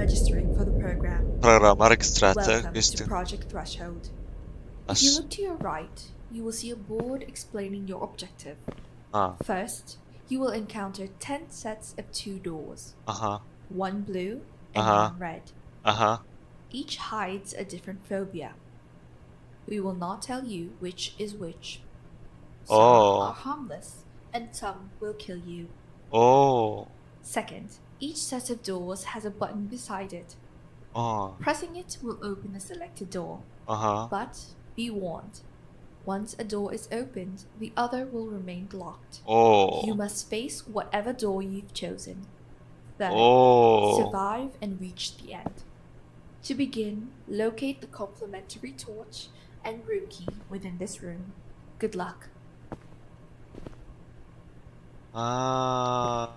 registering for the program. Programa registrasiýa Welcome to geçdiň. Project Threshold. If Aş. you look to your right, you will see a board explaining your objective. Ha. First, you will encounter 10 sets of two doors, Aha. one blue and Aha. one red. Aha. Each hides a different phobia. We will not tell you which is which. Some Oh. are harmless and some will kill you. Oo. Second, each set of doors has a button beside it. Aa. Pressing it will open the selected door. Aha. But be warned once a door is opened, the other will remain locked. Oo. You must face whatever door you've chosen. Third, Oo. survive and reach the end. To begin, locate the complementary torch and room key within this room. Good luck. Aa.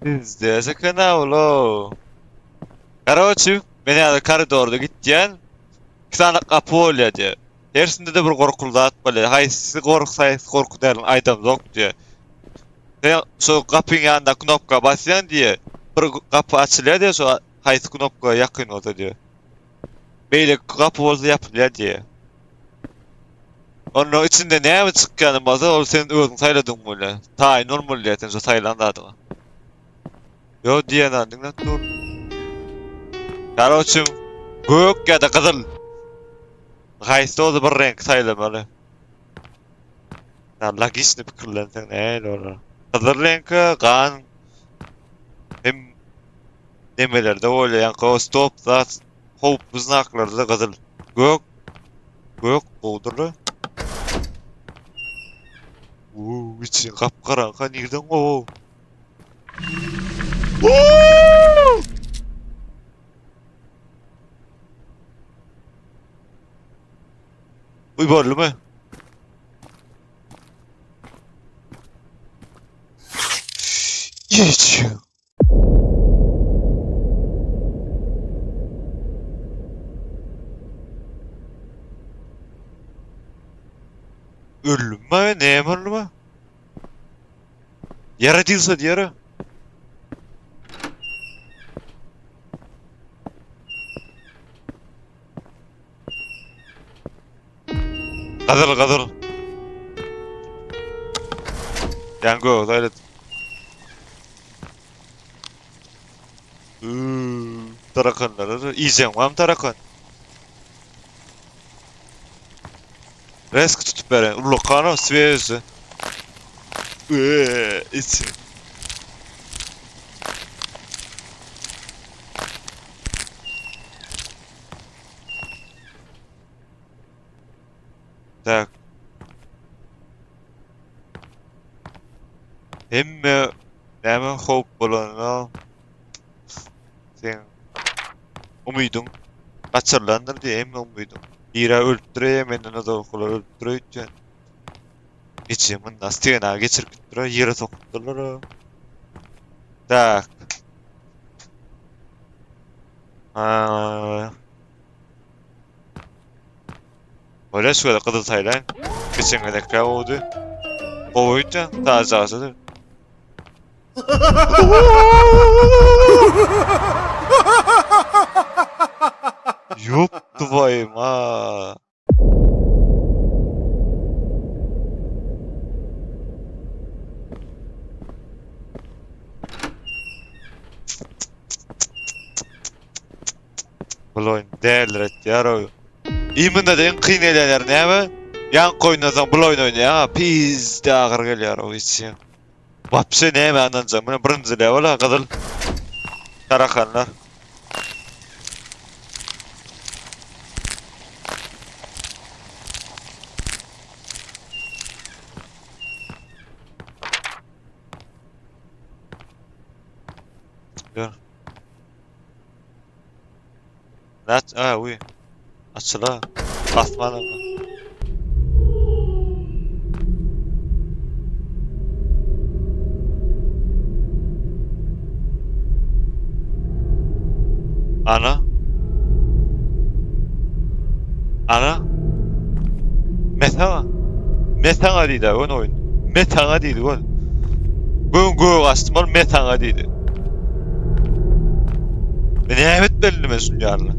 Pizde sakın ulo. Karoçi, men ýa koridorda gitýän. Iki sany gapy bolýar diýe. Hersinde-de bir gorkuly zat bolýar. Haýsy gorky, haýsy gorky dälini aýdamzok diýe. Sen şo gapyň ýanynda knopka basýaň diýe. Bir gapy açylýar diýe, şo haýsy knopka ýakyn bolsa diýe. Beýleki gapy bolsa ýapylýar diýe. Onda içinde näme çykýany bolsa ol sen özüň saýladyň bolýar. Taýyn bolmaly diýe sen şo saýlan zadyňa. Ýo diýen diňläp dur. Karoçim gök ýa-da gyzyl. Haýsy bolsa bir reňk saýlamaly. Ya logiçni pikirlenseň nähili bolar? Gyzyl reňki gan hem nemelerde bolýar, ýaňky o stop zat howply znaklarda gyzyl. Gök gök gowudyr. Uuu, içi gap-garaňky, nirden gowy? Uuu! Uy boldumy? Geç. Öldüm mü? Näme boldy mı? Ýere diýse ýere. Gazyl gazyl. Ýan go, gaýrat. Üü, tarakanlar. Iýjeň barmy tarakan? Resk tutup beren. Ullakan o, sveži. Üü, içi. Tak. Hemme näme howp bolanda seň umydyň gaçyrylandyr diýe hemme umydyň. Bira ölüpdir eýe menden ozalkylar ölüpdir öýtýän. Geçen munda stena geçirip gitdiler, ýere sokupdyrlar. Tak. Aa. Bolýar şu gezek gyzyl saýlaýyn. Geçen gezek gowudy. Gowy öýtýän, tajaşydy. Ýop twoýum a. Bul oýun däliretýär oý. Imенно iň kyn gelýän ýeri näme? Ýaňky oýundan soň bul oýun oýnaýaň, pizde agyr gelýär o içi. Wapşe näme ynanjak? Muny birinji level ha gyzyl. Tarakanlar. Gör. That, a, uý. Açyla. Basmadan. Ana. Ana. Metana. Metana diýdi ön oýun. Metana diýdi ön. Göň gök açdym ol metana diýdi. Men näme etmeli men şuny ýaly?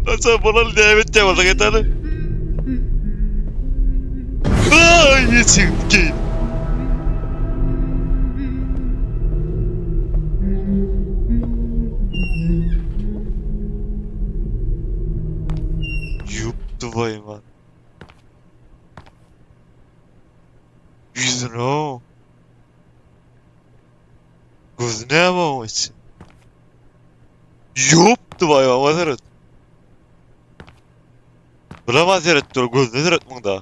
Nasıl bolaly näme etýän bolsak eteli. Ay geçin keyin. Yup tvoj Ýüzüne o. Gözü näme oň içi? Ýupdy baý oňa seret. Bulama seret dur, gözüne seret muňda.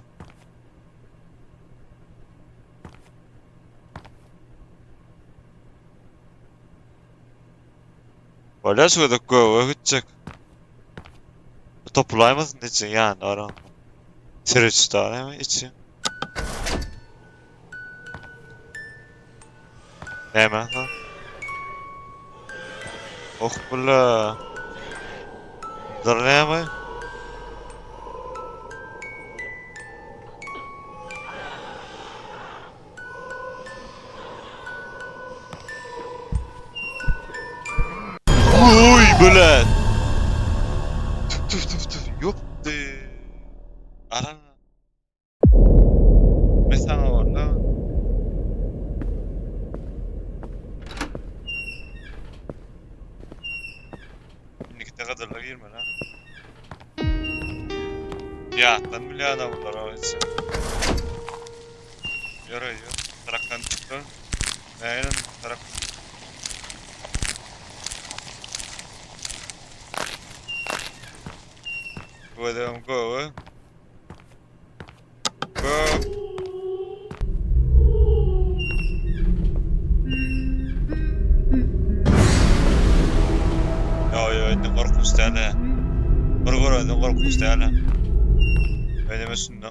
Bolýar şu gezek göge gitjek. Topulaýmasyn içiň ýanynda baran. Seret şu içi. Näme? Ha? Oh bula. Dur näme? Uy bula. Tüf tüf tüf tüf. Ýokdy. Aran. Men saňa boldy. Indikide gadyrla girme lan. Ýatdan bilýän adamlar o içi. Ýöre ýör. Tarakdan çykdy. Näýen tarak. Gözüm göwe. Gök. Yo yo indi gorkunç däl. Bir görenden gorkunç däl. Benim üstünde.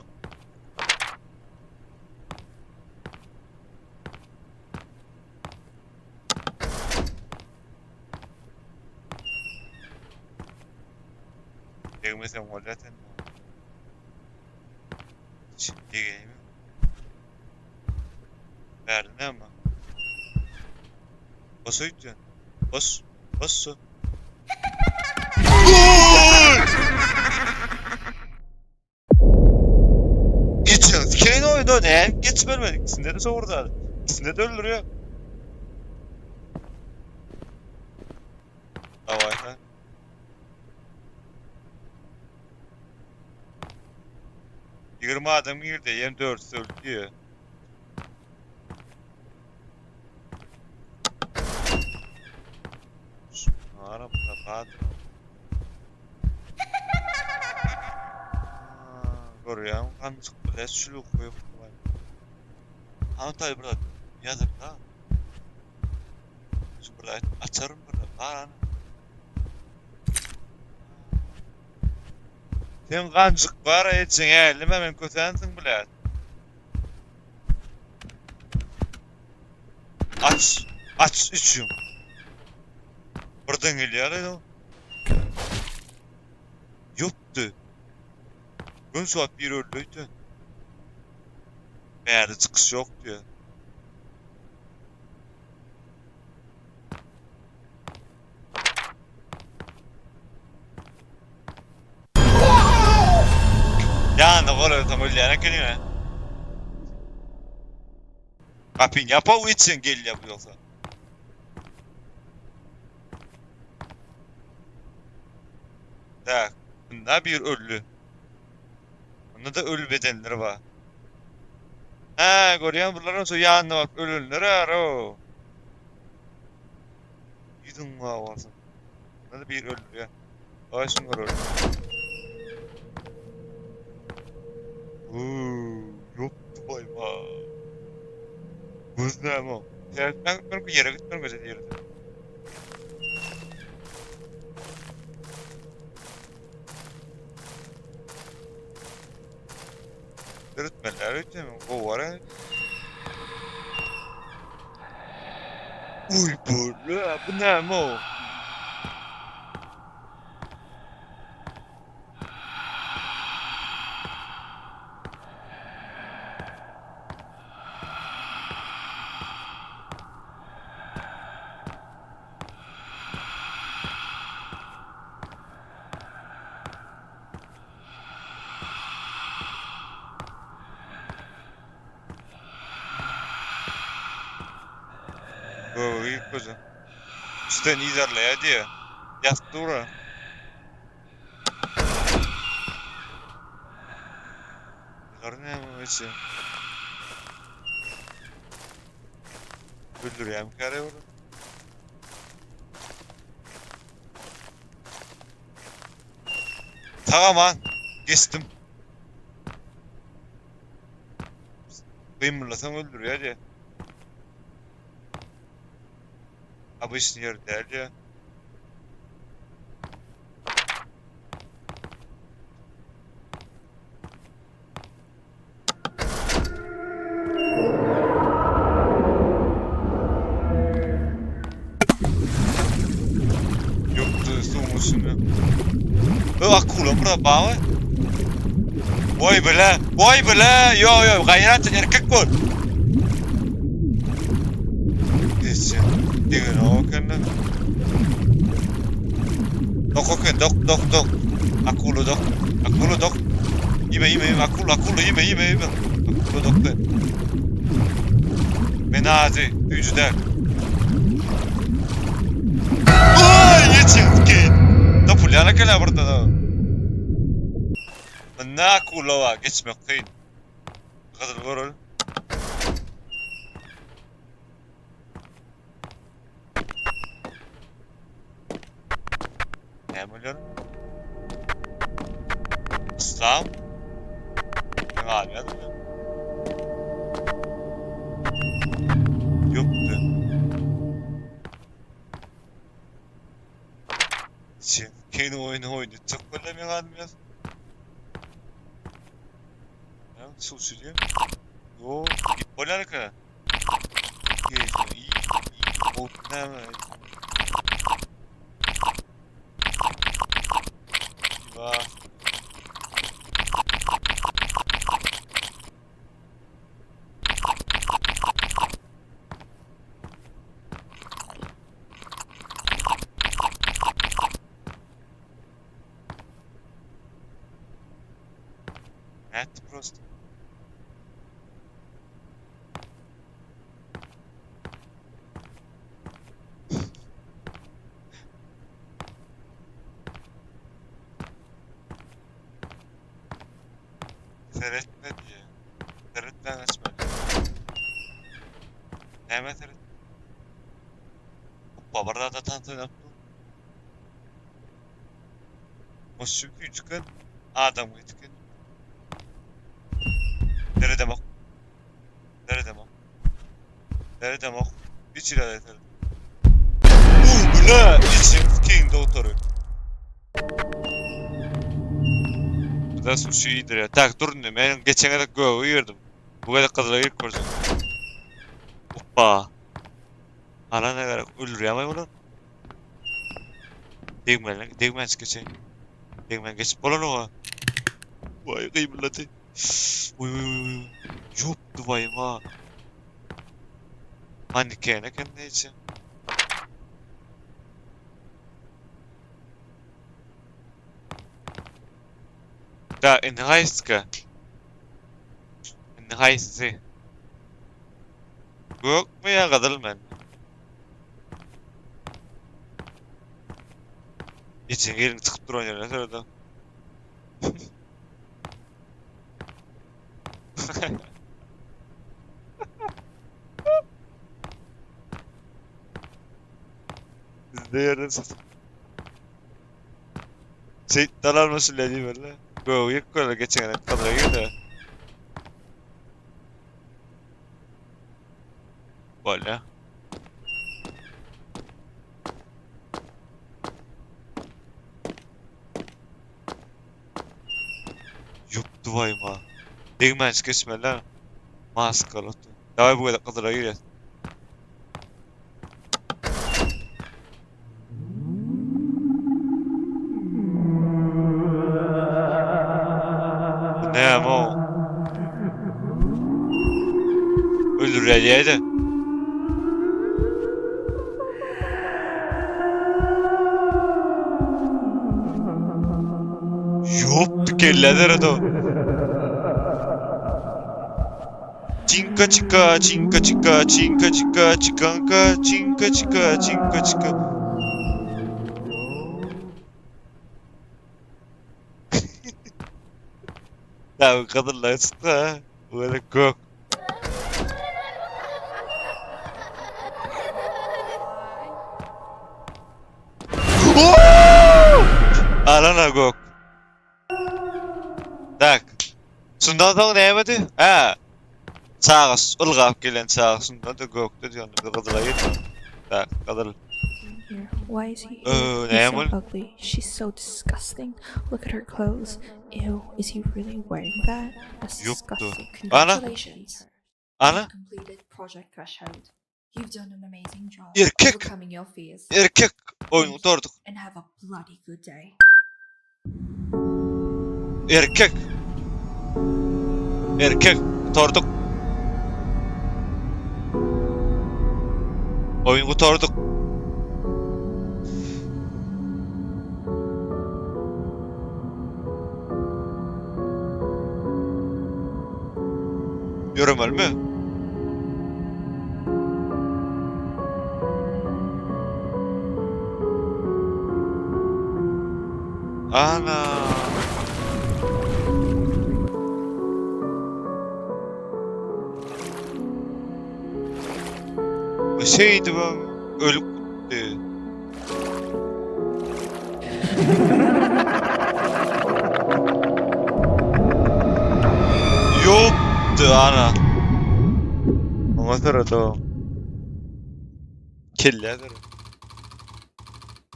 Degmesem bolýar sen. Degeymi? Verdin ama. Bas öýtýän. Bas. Bas su. Geçiň. Keyin oyunu ne? Geç vermedik. İkisinde de soğurdu. İkisinde de öldürüyor. Davay ha. 20 adam girdi. 24 öldü diyor. Ara da Görýän ganjyk bile şülük koýup. Anatay burada ýazyp da. Şu burada açarım burada. Bar Sen ganjyk bar etjeň älime men kösensiň bile. Aç, aç içiyorum. Buradan geliyor o. Yoktu. Gün suat bir öldüydü. Meğer çıkış yok diyor. Ýanyna golaýsam ölýän ekeniň-ä. Gapyny ýapaw içiň gelýär bu ýogsa. Tak, bunda bir öldi. Bunda da ölü bedenler bar. Hä, görýän bularyň şu ýanyna baryp ölenler ar-ow. Ýüzüň bar bolsun. Bunda da bir öldürýär. Aý şuny görelim. Uuu, ýokdy baýma. Göz näme o? Sen bir ýere gitmem göze diýerdi. Dürütmeliler öýtdüm. Gowara. Uy bu, bu näme o? Göge girip görjek. Üstten yzarlaýar diýýär. Ýatyp dur-a. Bular näme öýçe? Öldürýärmi käre olar? Sag aman geçdim. Gymyllasaň öldürýär diýýär. Obyçny ýer däl diýýär. Ýokdy suwuň üstünde. Ö akula bura baby. Voý bile, voý bile. Yo yo gaýrat et erkek bol. Geçen degen o ekende. Dok eken dok dok dok. Akula dok. Akula dok. Ýeme ýeme ýeme akula akula ýeme ýeme ýeme. Akula dokdy. Men azy süýji däl. Oy geçin ki. Tapylýan eken ha burada da. Munda akula bar geçmek kyn. Gyzyl görel. Näme bolýar? Islam? Men alýadym ya. Ýokdy. Sen kendi oýunu oýnatjak bolýar men almaýas. Ya, sushi diýen. Yo, ip bolýar eken. Nätdi prosto? Seretme diýýär. Seretmän açmaly. Näme seret? Hoppa bir zada tans oýnap dur. Goşçy küýçüken adam gyýçyken. Seredemok. Seredemok. Seredemok. Hiç ýere seret. Uy bile içim king doktory. Bu da sushi iýdirýär. Tak dur indi men geçen gezek göge girdim. Bu gezek gyzyla girip görjek. Hoppa. Ana ne gerek? Öldürýärmi bular? Degmeli, degmän geçeýin. Degmän geçip bolanok. Waý gymyldady. Uý uý uý uý. Ýopdy waýma. Maniken eken neçe. Da indi haýsyka? Indi haýsysy? Gökmi ýa gyzylmy? Içiň gelin çykyp duran ýerine serede. Bizde ýerden çykyp. Şeýtdan alma şule diýmeli. Gögi ýük görle geçen gezek gyzyla girdi. Bolýa. Ýupdy waýma. Degmänç geçmeli. Maskaly. Daway bu gezek gyzyla girýäs. Bu näme o? Öldürýär diýäýdi. Ýopdy kelle derede o. Çinka çika, çinka çika, çinka çika, çikanka, çinka çika, çinka çika. Ya bu kadınlar çıktı ha. Böyle gök. Alana gök. Tak. Şundan soň nämedi? Hä. Çaga ylgap gelen çaga şundan da gökde diýende bir gyzyla gitdi. Tak, gyzyl. Here. Why is he here? Ee, He's näme so ol? ugly. She's so disgusting. Look at her clothes. Ew, is he really wearing that? That's Ýokdy. disgusting. Ana. Congratulations. Ana, You've completed Project Threshold. You've done an amazing job Erkek. overcoming your fears erkek oýun gutarduk. and have a bloody good day. Erkek. Erkek gutarduk. Oýun gutarduk. Ýöremelimi? Ana. Şeýdibem ölüp gitdi. Ýokdy ana. Oňa seret o. Kelle seret.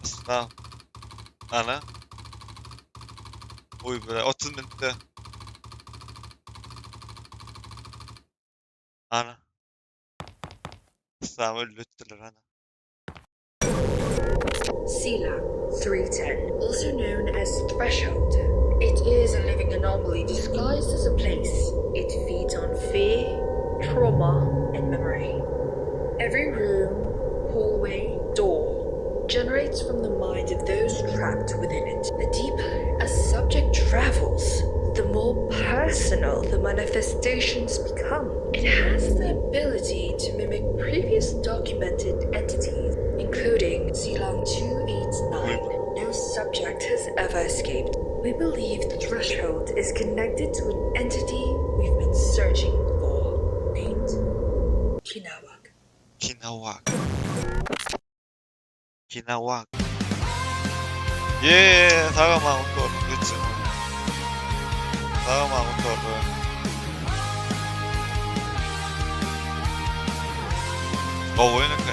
Asla. Ana. Uy bre 30 minutda. Ana. Islam öldürttüler ana. Sila 310, also known as Threshold. It is a living anomaly disguised as a place. It feeds on fear, trauma, and memory. Every room, hallway, door generates from the mind of those trapped within it. The deeper a subject travels, the more personal the manifestations become. It has the ability to mimic previous documented entities, including Ceylon 289. No subject has ever escaped. We believe the threshold is connected to an entity we've been searching for, named Kinawak. Kinawak. Kinawak. Yeee, tagam aňyp gordy geçen. Tagam aňyp gordy. Gowy oýun eken.